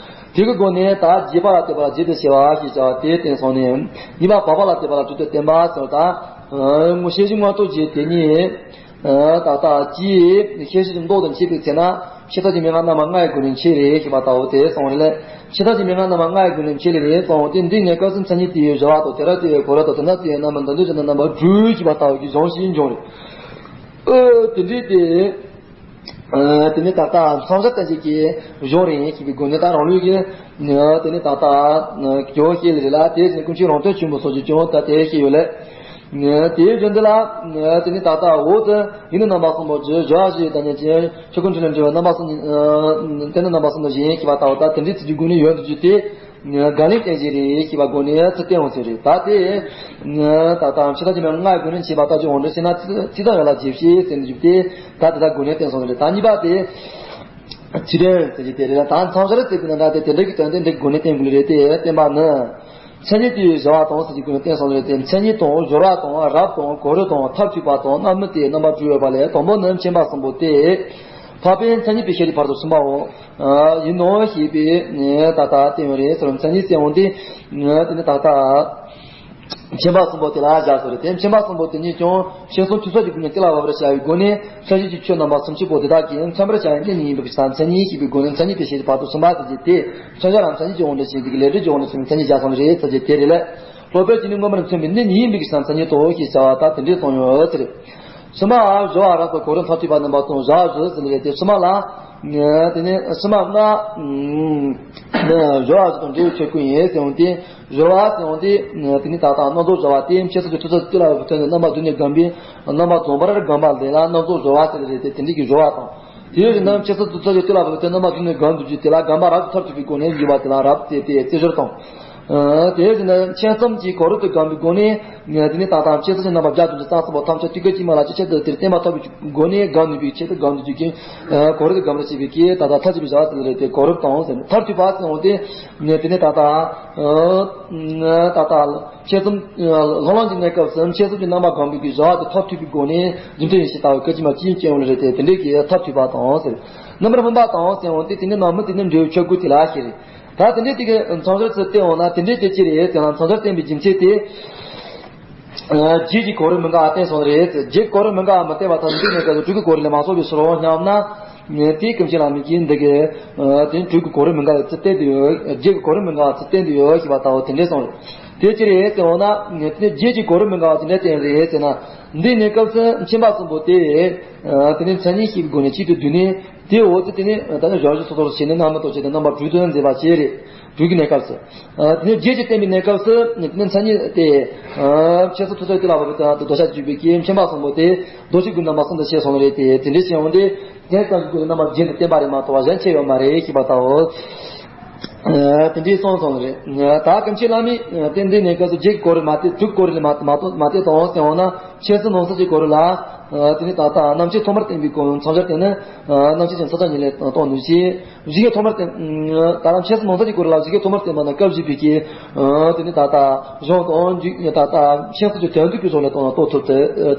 གི་སྒོ་ནས་ད་རྗེས་དཔག་ལ་ལྟོས་པ་ལ་རྗེས་སུ་སྐྱེ་བ་ཞེས་བྱ་བ་དེ་བསྟན་སོང་ནས། གཉིས་པ་འཕགས་པ་ལ་ལྟོས་པ་ལ་དྲུག་ཏུ་བསྟན་པ་ཟེར་བ་དང་། ངོ་ཤེས་བཞིན་མངོན་རྟོགས་རྒྱུ་དེ་ཉིད། ད་ལྟ་ཀྱིས་ཤེས་བཞིན་མདོག་ཏུ་མཆེད་པའི་ཚེ་ན། ཕྱི་ཐག་གི་མན་ངག་རྣམ་པ་ལྔ་ཡི་སྒོ་ནས་མཆེད་རེད་ཞེས་པ་ལྟ་བུ་དེ་གསུངས་རེད་ལ། ཕྱི་ཐག་གི་མན་ངག་རྣམ་པ་ལྔ་ཡི་སྒོ་ནས་མཆེད་ལེ་རེད་གསུངས་ཏེ། འདི་གནས་སྐབས་སུ་མཚན་ཉིད་དེ་ཡི་བཞི་པ་དང་། དེ་ར་དེ་ཡི་གོ་ར་དང་། དེ་ན་དེ་ཡི་རྣམ་པ། འདི་འདོད་ཆགས་དང་རྣམ་པ་དྲུག་ཞེས་པ་ལྟ་བུ་གི་གཞུང་ཞིག་འབྱུང་རེད། ཨ་དེ་འདྲའི་དེ། དེ་ནི་ད་ལྟ་མཚམས་སྦྱར་བསྟན་བྱེད་ཀྱི་གཞུང་རེད་ཞེས་པའི་སྒོ་ནས་ད་རང་ལུགས་ཀྱི་དེ་ནི་ད་ལྟ་གྱོང་བཤད་ལེ་རེད་ལ། དེ་བཞིན་ཀུན་མཁྱེན་རང་དོན་ཆེན་པོ་སོགས་ཀྱིས་ཀྱང་ད་དེ་བཤད་ཡོད་ལ། དེའི་རྒྱུ་འདི་ལ་དེ་ནི་ད་ལྟ་འོག་ཏུ་ཡིན་ནི་རྣམ་པ་གསུམ་པོ་བརྗོད་བྱ་ཞེས་བདག་ཉིད་ཀྱི་ཆོས་ཀུན་འཁྲུལ་ལས་འབྲེལ་བའི་རྣམ་པ་གསུམ་དེ་ནི་རྣམ་པ་གསུམ་དུ་ཞེས་ཞེས་པ་ལྟ་བུ་ད་དེ་འདྲའི་ཚིག་གི་སྒོ་ནས་ཡོད་དུ་བརྗོད་དེ། དགག་ལན་བསྟན་བྱས་རེད་ཞེས་པ་སྒོ་ནས་ཚིག་བསྟན་འོང་ཟེར་རེད། ད་དེ་ད་ལྟ་ཕྱི་ཐག་ཇི་མའི་ལྔའི་སྒོ་ནས་འཆད་པ་ལྟ་ཅི་འོང་འདྲ་ཟེར་ན་ཚིག་ཚིག་དང་ཡན་ལག་རྗེས་ཤེས་ཟེར་ནས་བརྗོད་དེ་ད་དེ་དག་སྒོ་ནས་བསྟན་སོང་ཟེར་རེད། ད་གཉིས་པ་དེ། ཚིག་དོན་ཟེར་གྱི་དེ་རེད་ལ། ད་མཚམས་སྦྱར་ཟེར་གྱི་ན་འདྲ་དེ་དེ་འདྲ་གི་དོན་དེ་འདི་སྒོ་ནས་བསྟན་དགོས་རེད་དེ་བསྟན་པ་ནི། མཚན་ཉིད་དེ་སྦྱོར་བ་དང་ཟེར་གྱི་སྒོ་ནས་བསྟན་སོང་རེད་དེ། མཚན་ཉིད་དང་སྦྱོར་བ་དང་རབ་དང་གོ་རིམ་དང་མཐར་ཐུག་པ་དང་རྣམ་སྨིན་དེ་རྣམ་པ་དྲུག་ཡོད་པ་ལས་དང་པོ་ནི་མཁྱེན་པ་གསུམ་པོ་སྟེ། འཕགས་པའི་མཚན་ཉིད་པའི་ཤེས་རིག་བར་དུ་ཕྱིན་པའོ། ཡིན་ནོ་ཞེས་པའི་ད་ལྟ་བསྟན་ཡོད་རེད་ཟེར་བ་མཚན་ཉིད་ཟེར་འོང་དེ། དེ་ནི་ད་ལྟ། མཁྱེན་པ་གསུམ་པོ་དེ་ལ་སྦྱར་སོང་རེད་དེ། མཁྱེན་པ་གསུམ་པོ་དེ་ཉིད་ཀྱང་ཤེས་གསུམ་ཐོས་བསམ་གྱི་སྒོ་ནས་གཏན་ལ་ཕབ་པར་བྱ་བའི་སྒོ་ནས་བསམ་གཏན་གྱི་ཆོས་རྣམ་པ་སུམ་ཅུ་པོ་དེ་དག་གིས་མཚོན་པར་བྱ་བའི་གནད་ཉིད་ཡིན་པའི་ཕྱིར་མཚན་ཉིད་ཅེས་པའི་སྒོ་ནས་མཚན་ཉིད་དེ་ཤེས་བྱའི་བར་དུ་ཕྱིན་པ་ཟེར་གྱི་དེ། མཚོན་བྱ་རང་མཚན་ཉིད་ཀྱི་དབང་དུ་བྱས་པའི་ལས་འབྲས་ཀྱི་དབང་དུ་བྱས་ནས་མཚན་ཉིད་སྦྱར་སོང་རེད་ཟེར་གྱི་དེ་རེད་ལ། སློབ་དཔོན་གྱིས་ནི་མངོན་པར་མཚོན་པའི་གནད་ཉིད་ཡིན་པའི་ཕྱིར་མཚན་ཉིད་དོ་ཞེས་བྱ་བ་ལྟར་དེ་འདྲའི་གསུངས་ཡོད་ཟེར། ཕྱི་མ་སྦྱོར་བ་རབ་དང་གོ་རིམ་མཐར་ཐུག་པ་རྣམ་པ་དང་སྦྱོར་བ་བཞི་ཟེར་ནི་རེད་དེ། ཕྱི་མ་ལ། དེ་ནས་ཕྱི་མ་ལྔ། སྦྱོར་བ་བཞི་དང་འབྲས་བུའི་ཆོས་ཀུན་ཡིན་ཟེར་འོང་དེ། སྦྱོར་བ་ཟེར་འོང་དེ། དེ་ནི་ད་ལྟ་རྣམ་རྫོགས་སྦྱོར་བ་སྟེ་འཆད་རྩོད་ཀྱི་ཐོས་བསམ་གྱི་གཏན་ལ་ཕབ་པའི་དོན་དུ་རྣམ་པ་བདུན་ནས་བསྒོམས་པའི་རྣམ་པ་རྫོགས་པར་བསྒོམས་པ་ལས་ལ་རྣམ་རྫོགས་སྦྱོར་བ་ཟེར་ནི་རེད་དེ། དེ་འདྲའི་གི་སྦྱོར་བ་དང་། དེའི་རིགས་རྣམས་འཆད་རྩོད་ཐོས་བསམ་གྱི་གཏན་ལ་ཕབ་པའི་དོན་རྣམ་པ་བདུན་ནས་བསྒོམ་དུ་བཅུག་དེ་ལ་བསྒོམ་པ་རབ་ཏུ་མཐར་ཐུག་པའི་སྒོ་ནས་བརྗོད་པ་དེ་ལ་རབ་སྟེ་དེ་རྩིས་སྦྱོར་དང་། དེའི་རྗེས་ནས་མཁྱེན་གསུམ་གྱི་གོ་རིམ་དུ་བསྒོམས་པའི་སྒོ་ནས། དེ་ནས་ད་ལྟ་མཁྱེན་གསུམ་གྱི་རྣམ་པ་བརྒྱ་དང་བཅུ་གསུམ་པོ་ཐམས་ཅད་དུས་སྐབས་ཀྱི་མ་ལ་ཅི་ཆེད་དུ་དེར་བརྟན་པ་ཐོབ་པའི་སྒོ་ནས་བསྒོམ་ནུས་པའི་ཆེད་དུ་བསྒོམ་དུ་བཅུག་གི། གོ་རིམ་དུ་བསྒོམ་པར་བྱེད་པའི་གི་ད་ལྟ་མཐར་ཐུག་པའི་བྱ་བ་དེ་ལ་རེད་དེ། གོ་རིམ་དང་ཟེར་ནས་མཐར་ཐུག་པ་ཟེར་འོང་དེ། དེ་ནས་ད་ལྟ། ད་ལྟ། མཁྱེན་གསུམ། ལྷང་ལྷང་གི་གནས་སྐབས་སུ་མཁྱེན་གསུམ་གྱི་རྣམ་པ་བསྒོམས་པའི་གི་བྱ་བ་དེ་མཐར་ཐུག་པའི་སྒོ་ནས་རྒྱུ་མཚན་ཡིན་ཞེས་ལྟ་བའི་སྐད་ཅིག་མ་གཅིག་སྐྱེ་བ་ལ་རེད་དེ། དེ་འདྲའི་གི་མཐར་ཐུག་པ་དང་ཟེར། རྣམ་པར་སྨིན་པ་དང་ཟེར་འོང་དེ། དེ་ནི་རྣམ་སྨིན་དེ་ནི་འབྲས་བུའི་ཆོས་སྐུ་དེ་ལ་ཞེས་རེད། ད་དེ་འདྲའི་དེ་གི་མཚམས་སྦྱོར་ཚུལ་བསྟན་འོང་ན་དེ་འདྲའི་དེ་ཅི་རེད་ཟེར་ན། མཚམས་སྦྱོར་བསྟན་པའི་རྒྱུ་མཚན་དེ། རྗེས་ཀྱི་གོ་རིམ་མི་འགལ་བ་བསྟན་སོང་རེད། རྗེས་ཀྱི་གོ་རིམ་མི་འགལ་བ་མི་བསྟན་པ་དང་འདུག་ནས་སྐབས་སུ་དྲུག་གི་གོ་རིམ་ལས་མ་གསུངས་པའི་ཕྱིར་རོ་སྙམ་ན། དེའི་སྐུ་མཁྱེན་བླ་མས་ཀྱིས་འདི་གི། དེ་དྲུག་གི་གོ་རིམ་མི་འགལ་བའི་ཚུལ་བསྟན་དུ་ཡོད། རྗེས་ཀྱི་གོ་རིམ་མི་འགལ་བ་ཚུལ་བསྟན་དུ་ཡོད་ཞེས་པ་ལྟ་བུ་དེ་འདྲའི་གསུངས་རེད། དེ་ཅི་རེད་ཟེར་འོང་ན། དེ་རྗེས་ཀྱི་གོ་རིམ་མི་འགལ་བ་དེ་འདྲ་བསྟན་རེད་ཟེར་ན། འདི་གནས་སྐབས་སུ་མཁྱེན་པ་གསུམ་པོ་དེ། དེ་ནི་མཚན་ཉིད་ཤེས་པའི་སྒོ་ནས་གཅིག་ཏུ་བསྡུས་ནས། དེའི་འོག་ཏུ་དེ་ནི་ད་ནི་སྦྱོར་བ་བཞི་སོ་སོར་ཕྱེ་ནས་རྣམ་སྨིན་དང་བཅས་ཏེ་རྣམ་པ་དྲུག་ཏུ་མཛད་པ་བཅས་རེད། དྲུག་གི་གནས་སྐབས་སུ། དེ་ནས་རྗེས་ཀྱི་བསྟན་པའི་གནས་སྐབས་སུ་དེ་ནི་མཚན་ཉིད་དེ། མཁྱེན་གསུམ་ཐོས་བསམ་གྱི་གཏན་ལ་ཕབ་པའི་དོན་དུ་དོ་ཤལ་གྱིས་བརྗོད་པའི་གི་མཁྱེན་པ་གསུམ་པོ་དེ་མདོ་ཆོས་ཀྱི་རྣམ་པ་གསུམ་དུ་ཕྱེ་སོང་བ་རེད་དེ། དེ་འདྲའི་ཕྱེ་འོང་དེ་རྒྱན་གསུམ་གྱི་སྒོ་ནས་རྣམ་པ་བརྒྱད་དུ་བསྟན་པ་རེད་མ་གཏོགས་པ་གཞན་ཕྱེ་ཡོད་མ་རེད་ཞེས་པ་ལྟ་བུ། དེ་འདྲའི་གསུངས་སོང་བ་རེད། ད་སྐུ་མཁྱེན་བླ་མས་དེ་འདི་གནས་སྐབས་སུ་རྗེས་ཀྱི་གོ་རིམ་མ་བསྟན། དྲུག་གི་གོ་རིམ་ལས་མ་མ་གཏོགས་མ་བསྟན་དང་ཟེར་འོང་ན། མཁྱེན་གསུམ་རྣམ་གསུམ་གྱི་གོ་རིམ་ལ། དེ་ནི་ད་ལྟ་རྣམ་བཅད་ཐོག་མར་བསྟན་པའི་གོ་མཚམས་སྦྱོར་དེ་ནི། རྣམ་བཅད་ཀྱི་མཚམས་སྦྱོར་གཉིས་ལས་གཏོང་ནུས་ཤིང་། བཞི་གའི་ཐོག་མར་བསྟན། ད་ལྟ་མཁྱེན་གསུམ་རྣམ་གསུམ་གྱི་སྐོར་ལ་བཞི་གའི་ཐོག་མར་བསྟན་པ་ན་སྐབས་བཞི་པའི་གི། དེ་ནི་ད་ལྟ་གཞུང་དང་འཇུག་ད་ལྟ་མཁྱེན་གསུམ་གྱི་དོན་བསྡུ་བའི་ཕྱོགས་ལས་གཏོང་ན་རྟོགས་ཐུབ་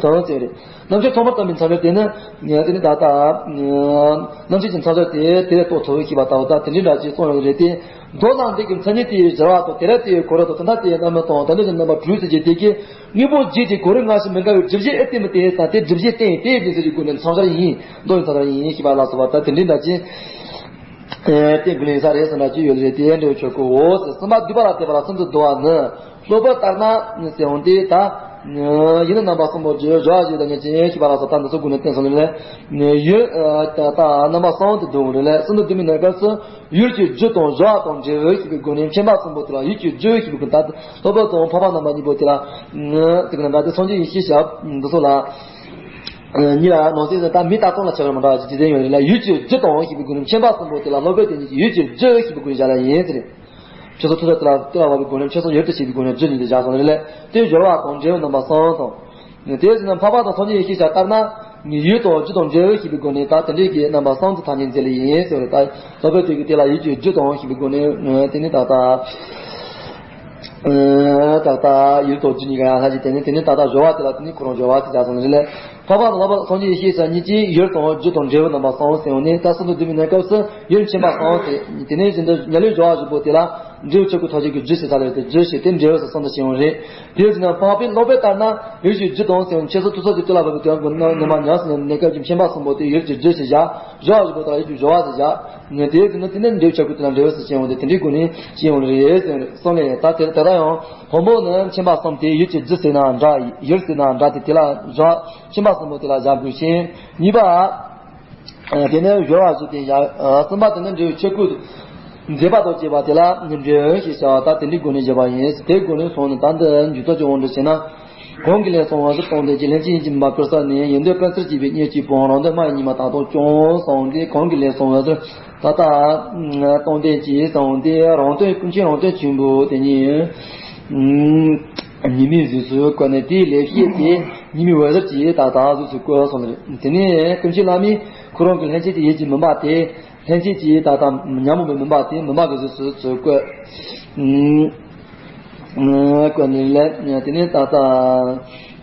དོན་ཚན་རེད། རྣམ་བཅད་ཐོག་མར་བསྟན་པའི་མཚམས་སྦྱོར་དེ་ནི། དེ་ནི་ད་ལྟ་རྣམ་བཅད་ཀྱི་མཚམས་སྦྱོར་དེ་དེ་ལས་རྟོགས་ཐུབ་ཞེས་པ་ལྟ་བུ་ད་དེ་འདྲའི་འདྲ་ཅིག་གསུངས་ཡོད་རེད་དེ། མདོ་ནང་འདི་གི་མཚན་ཉིད་དེའི་སྦྱོར་བ་དང་། དེ་ལས་དེའི་གོ་རིམ་དང་། དོན་དག་དེའི་རྣམ་སྨིན་དང་། དོན་དམ་གྱི་རྣམ་པ་དྲུག་ཟེར་གྱི་དེ་གི། དངོས་པོ་རྗེས་ཀྱི་གོ་རིམ་སྔ་ཕྱི་མི་འགལ་བའི་སྒྲུབ་བྱེད་ཨེ་བསྟན་མི་བསྟན་ས་དེ་སྒྲུབ་བྱེད་བསྟན་ཡིན། དེ་ཡི་རྒྱུ་མཚན་གྱི་སྒོ་ནས་མཚམས་སྦྱོར་ཡིན། མདོ་ཡི་མཚམས་སྦྱོར་ཡིན་ཞེས་པ་ལ་སོགས་པ་ད་དེ་འདྲའི་འདྲ་ཅིག་བསྟན་དགོས་ལེ་ས་རེད་ཟེར་འདྲ་ཅིག་ཡོད་རེད། དེ་འདྲའི་ཆོས་སྐུའོ། གསུམ་པ་བསྡུས་པ་ལ་དད་པ་ལ་གསུམ་དུ་བསྡུ་བ་ནི། སློབ་དཔོན་ལྟར་ན་ཟེར་འོང་དེ་ད། ཡུལ་རྣམ་པ་གསུམ་པོ་བརྗོད་བྱ་ཞེས་དང་ཉིད་ཅན་ཞེས་པ་ལ་སོགས་ད་འདི་ཚོ་སྒོ་ནས་བསྟན་སོང་ལེ། ཡུལ་ད་རྣམ་པ་གསུམ་དུ་བསྡུ་བ་རེད་ལེ། གསུམ་དུ་བསྡུ་མི་གནས་སྐབས་སུ། ཡུལ་གྱི་རྒྱུ་དང་སྦྱོར་བ་དང་འབྲས་བུ་ཞེས་པའི་སྒོ་ནས་མཁྱེན་པ་གསུམ་པོ་དེ་ལ་ཡུལ་གྱི་རྒྱུ་ཞེས་པའི་སྒོ་ནས་ད་སློབ་དཔོན་དང་འཕགས་པ་རྣམ་པ་གཉིས་པོ་དེ་ལ། དེ་ག་ནང་འདྲ་སྟེ་སངས་རྒྱས་ཡེ་ཤེས་ཞབས་འདི་ཚོ་ལ། གཉིས་ལ་ནང་གསེས་སུ་ད་མི་ལྟ་སྟངས་ལ་ཆགས་པ་མི་འདྲ་བ་ཅིག་རྗེས་དྲན་ཡོད་རེད་ལ། ཡུལ་གྱི་རྒྱུ་དང་ཞེས་པའི་སྒོ་ནས་མཁྱེན་པ་གསུམ་པོ་དེ་ལ་སློབ་དཔོན་དེ་ཉིད་ཀྱིས་ཡུལ་གྱི་རྒྱུ་ཞེས་པའི་སྒོ་ནས་བཞག་ལ་ཡིན་ཟེར། ཆོས་ཚོགས་ཐོས་བསམ་དེ་ལ་དེ་ལ་བབ་པའི་སྒོ་ནས་མཁྱེན་གསུམ་ཡུལ་དུ་བྱེད་པའི་སྒོ་ནས་རྒྱུ་ཉིད་དུ་བཞག་སོང་ལེ། དེ་སྦྱོར་བ་དང་འབྲས་བུ་རྣམ་པ་གསུམ་དང་། དེ་བཞིན་འཕགས་པ་དང་སངས་རྒྱས་ཡེ་ཤེས་ཞབས་ལྟར་ན། ཡུལ་དང་རྒྱུ་དང་འབྲས་བུ་ཞེས་པའི་སྒོ་ནས་ད་དེ་འདྲའི་གི་རྣམ་པ་གསུམ་དུ་ཐ་སྙད་མཛད་ལེ་ཡིན་ཟེར་བ་རེད། ད་སློབ་དཔོན་དེ་གིས་དེ་ལ་ཡུལ་གྱི་རྒྱུ་དང་ཞེས་པའི་སྒོ་ནས་དེ་ནི་ད་ལྟ། ད་ལྟ་ཡུལ་དང་རྒྱུ་གཉིས་ཀ་ཡང་ལྷན་ཅིག་དེ་ནི་དེ་ནི་ད་ལྟ་སྦྱོར་བ་དེ་ལ་དེ་ནི་ཁོ་རང་སྦྱོར་བ་དེ་བཞག་སོང་ལེ། འཕགས་པ་དང་སློབ་དཔོན་སངས་རྒྱས་ཡེ་ཤེས་ཞབས་གཉིས་ཀྱིས་ཡུལ་དང་རྒྱུ་དང་འབྲས་བུ་རྣམ་པ་གསུམ་ཟེར་བ་ནི་ད་གསུམ་དུ་བསྡུས་པའི་གནས་སྐབས་སུ་ཡུལ་མཁྱེན་པ་གསུམ་སྟེ། དེ་ནས་གཞན་དུ་ཉམས་ལེན་སྦྱོར་བ་བཞི་པོ་དེ་ལ་འབྲས་བུ་ཆོས་སྐུ་ཐམས་ཅད་ཀྱི་རྒྱུ་ཞེས་བྱ་ལ་དེ་རྒྱུ་ཞེས་དེ་འབྲས་བུ་སོགས་གསུམ་དུ་ཕྱེ་བ་རེད། དེ་བཞིན་འཕགས་པའི་སློབ་དཔོན་ལྟར་ན་ཡུལ་གྱི་རྒྱུ་དང་ཟེར་བ་ནི་མཁྱེན་གསུམ་ཐོས་བསམ་གྱི་གཏན་ལ་ཕབ་པའི་དོན་སྒོ་ནས་ནི་མ་ཉམས་སུ་ལེན་གནས་སྐབས་ཀྱི་མཁྱེན་པ་གསུམ་པོ་དེ་ཡུལ་གྱི་རྒྱུ་ཞེས་བྱ། སྦྱོར་བ་བཞི་པོ་དེ་ལ་ཡུལ་གྱི་སྦྱོར་བ་ཞེས་བྱ། དེ་བཞིན་དེ་ནི་འབྲས་བུ་ཆོས་སྐུ་དེ་ལ་འབྲས་བུ་སོགས་ཕྱེ་བ་རེད། དེ་འདྲའི་སྒོ་ནས་ཕྱེ་བ་རེད་ཟེར་གསུངས་ལེ། ད་དེ་ད་ལྟ་ཡང་། དང་པོ་ནི་མཁྱེན་པ་གསུམ་དེ་ཡུལ་གྱི་རྒྱུ་ཟེར་ན་འདྲ། ཡུལ་ཟེར་ན་འདྲ་སྟེ་དེ་ལ་སྦྱོར་བ་མཁྱེན་པ་གསུམ་པོ་དེ་ལ་སྦྱར་དགོས་ཤིང་། གཉིས་པ། དེ་ནས་སྦྱོར་བ་བཞི་དེ་བཞག་གསུམ་པ་དེ་ནི་འབྲས་བུ་ཆོས་སྐུ་མཛད་པ་དང་བཅས་པ་དེ་ལ་ནི་འབྲས་བུ་ཞེས་བྱ་བ་ད་དེ་འདྲའི་སྒོ་ནས་བཞག་པ་ཡིན། དེའི་སྒོ་ནས་སོང་ནས་ད་འདི་འཇུག་ཚོགས་ཀྱི་དབང་དུ་བྱས་ན། གང་གིས་ལན་སོང་བ་ཟེར། སྟོང་ལྡན་གྱིས། ལྷན་ཅིག་ཡིན་གྱི་མིན་པ་བཀུར་ས་ནས། ཡོན་ཏན་དཔེ་གསར་བྱས་པའི་གཉེར་གཅིག་པོའང་། རང་དོན་སྨྲ་བའི་ཉི་མ་དག་ཏུ་སྐྱོང་། གསུངས་ཏེ། གང་གིས་ལན་སོང་བ་ཟེར། ད་ལྟ་སྟོང་ལྡན་གྱིས་གསུངས་ཏེ། རང་དོན་ཀུན་མཁྱེན་རང་དོན་ཆེན་པོ་དེ་ཉིད་ཉི་མའི་གཟུགས་སུ་བཀོད་ནས། དེའི་ལེགས་བཤད་དེ་ཉི་མའི་འོད་ཟེར་གྱིས་ད་ལྟ་གཟུགས་སུ་བཀོད་སོང་ནས། དེ་ནས་ཀུན་མཁྱེན་བླ་མས་ཁོ་རང་གི་ལྷན་སྐྱེས་དེ་ཡིན་གྱི་མིན་པ་དེ། ལྷན་སྐྱེས་ཀྱི་ད་ལྟ་ཉོན་མོངས་པའི་མུན་པ་དེ་མུན་པ་གི་གཟུགས་སུ་ཚུར་བཀོད། ཨ་བཀོད་ནས་ལས། དེ་ནས་ད་ལྟ་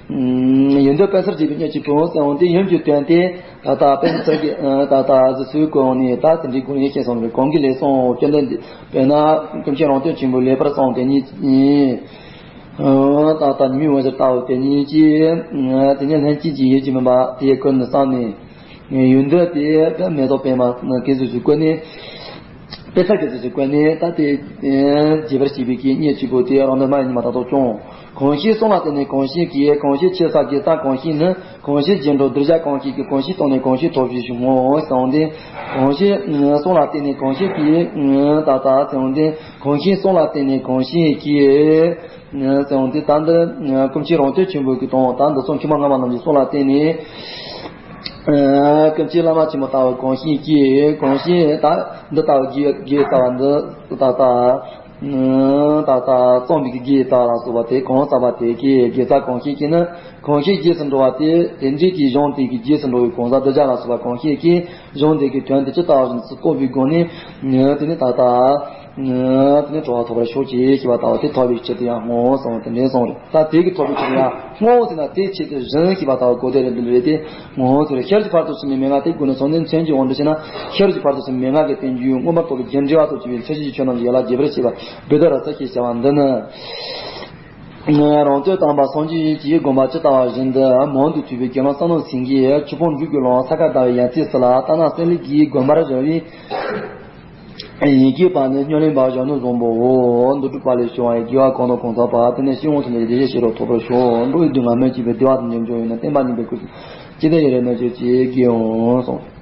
ཡོན་ཏན་དཔེ་གསར་བྱས་པའི་གཉེར་གཅིག་པོ་གསལ་འོང་སྟེ། ཡུམ་གྱི་དོན་དེ་ད་ལྟ་དཔེ་གསར་གྱི་ད་ལྟ་གཟུགས་སུ་བཀོད་འོང་ནས། ད་དེ་འདྲའི་སྒོ་ནས་བཤད་སོང་རེད། གང་གིས་ལན་སོང་། བཅོམ་ལྡན་འདས། དཔེར་ན་ཀུན་མཁྱེན་རང་དོན་ཆེན་པོ་ལེགས་པར་གསུངས་དེ་ཉིད་ཀྱིས། ད་ལྟ་ཉི་མའི་འོད་ཟེར་ལྟ་བུ་དེ་ཉིད་ཀྱིས། དེ་ཉིད་ལྷན་སྐྱེས་ཀྱི་ཡིད་ཀྱི་མུན་པ་དེ་ཀུན་ནས་བསལ་ནས། ཡོན་ཏན་དེ་མེ་ཏོག་པད་མ་གི་གཟུགས་སུ་བཀོད་ནས། དཔེ་གསར་གྱི་གཟུགས་སུ་བཀོད་ནས། ད་དེ་རྒྱས་པར་བཤད་པའི་གི་གཉེར་གཅིག་པོ་དེ་རང་དོན་སྨྲ་བའི་ཉི་མ་དག་ཏུ་སྐྱོང་། གང་ཞིག་གསུང་ལ་བརྟེན་ནས་གང་ཞིག་སྐྱེ། གང་ཞིག་ཆེ་ས་དགེ་རྩ་གང་ཞིག་ནུས། གང་ཞིག་རྗེས་འགྲོ་གདུལ་བྱ་གང་ཞིག་གིས། གང་ཞིག་བཏང་ནས་གང་ཞིག་ཐོབ་ཞེས་བསྔོ་གསུངས་ཏེ། གང་ཞིག་གསུང་ལ་བརྟེན་ནས་གང་ཞིག་སྐྱེ། ད་ལྟ་གསུངས་ཏེ། གང་ཞིག་གསུང་ལ་བརྟེན་ནས་གང་ཞིག་སྐྱེ། གསུངས་ཏེ། ད་འདི་ཀུན་མཁྱེན་རང་དོན་ཆེན་པོ་གི་དང་། ད་འདི་གསུང་མཁས་པ་སྔ་མ་རྣམས་ཀྱིས་གསུང་ལ་བརྟེན་ནས། ཀུན་མཁྱེན་བླ་མ་ཆེན་པོ་ལྟ་བུ་གང་ཞིག་གིས། གང་ཞིག་ད་འདི་ལྟ་བུ་དགེ་དགེ་རྩ་བ་འདི་ད་ལྟ་ད་ལྟ་བརྩམས་པའི་དགེ་རྩ་ལ་སོགས་པ་དེ་གང་བསགས་པ་དེ་གིས། དགེ་རྩ་གང་ཞིག་གིས་ནི། གང་ཞིག་རྗེས་སུ་འགྲོ་བ་དེ། དེ་འདྲའི་གི་གཞུང་དེ་གི་རྗེས་སུ་འགྲོ་བའི་གང་ཟག་གདུལ་བྱ་ལ་སོགས་པ་གང་ཞིག་གིས། གཞུང་དེ་གི་དོན་དེ་ཇི་ལྟ་བ་བཞིན་དུ་རྟོགས་པའི་སྒོ་ནས། དེ་ནི་ད་ལྟ། དེ་ནི་གྲོལ་བ་ཐོབ་པར་ཤོག་ཅིག་ཞེས་པ་ལྟ་བུ་དེ་ཐོབ་པའི་ཕྱིར་དུ་ཡང་བསྔོ་གསུངས། དེ་འདྲའི་གསུངས་རེད། ད་དེ་གི་ཐོབ་པའི་ཕྱིར་དུ་ཡང་བསྔོ་ཟེར་ན། དེའི་ཆེད་དུ་བཞིན་ཞེས་པ་ལྟ་བུ་གོ་བདེ་རེད། འདི་ལས་དེ་བསྔོ་ཟེར། ཤེས་རབ་ཀྱི་ཕ་རོལ་ཏུ་ཕྱིན་པའི་མན་ངག་དེ་སྒོ་ནས་མཚོན་གྱི་དབང་དུ་བྱས་ན། ཤེས་རབ་ཀྱི་ཕ་རོལ་ཏུ་ཕྱིན་པའི་མན་ངག་གི་བསྟན་བཅོས་མངོན་པར་རྟོགས་པའི་རྒྱུར་འབྲེལ་བ་ཐོབ་ཅིག་པའི་འཆར་གཞི་ཆོས་རྣམས་ཀྱི་ཡན་ལག་རྒྱས་པར་བཤད་པ་བཻ་ཌཱ་རཱ་ཙ་ཞེས་བྱ་བ་འདི་ནི། རང་དོན་དམ་པ་སངས་རྒྱས་ཀྱི་དགོངས་པ་ཇི་ལྟ་བ་བཞིན་དུ་མང་དུ་ཐོས་པའི་དགེ་སློང་བསམ་གཏན་སེང་གེས། ཆོས་ཕུང་འབྲུ་དགུའི་ཀློང་ས་ག་ཟླ་བའི་ཡང་རྩེ་སུ་ལ་ལྟ་ན་སེམས་ལས་ཀྱི་དགོན་པར་བཞུགས་པའི་ཡི་གེ་པ་ནི་སྨྱུང་གླིང་པ་བཞག་ནུས་བཟང་པོའོ། འདི་སྒྲུབ་པ་ལས་བྱུང་བའི་དགེ་བ་གང་དང་གང་བསགས་པ་དེ་ནི་ཤིན་ཏུ་ཐུན་མོང་གི་བདེ་གཤེགས་ཤེས་རབ་ཐོབ་པར་ཤོག། འགྲོ་བའི་སྡུག་བསྔལ་སྨོས་ཅི་དགོས། བདེ་བ་དང་ལྡན་འབྱུང་བའི་ནི། བསྟན་པ་རྙིང་པའི་སྐུ་གསུམ་ཇི་ལྟར་ཡོད་རེ་ནོ་ཅོག་ཅིག་དགེ་འོང་གསུངས།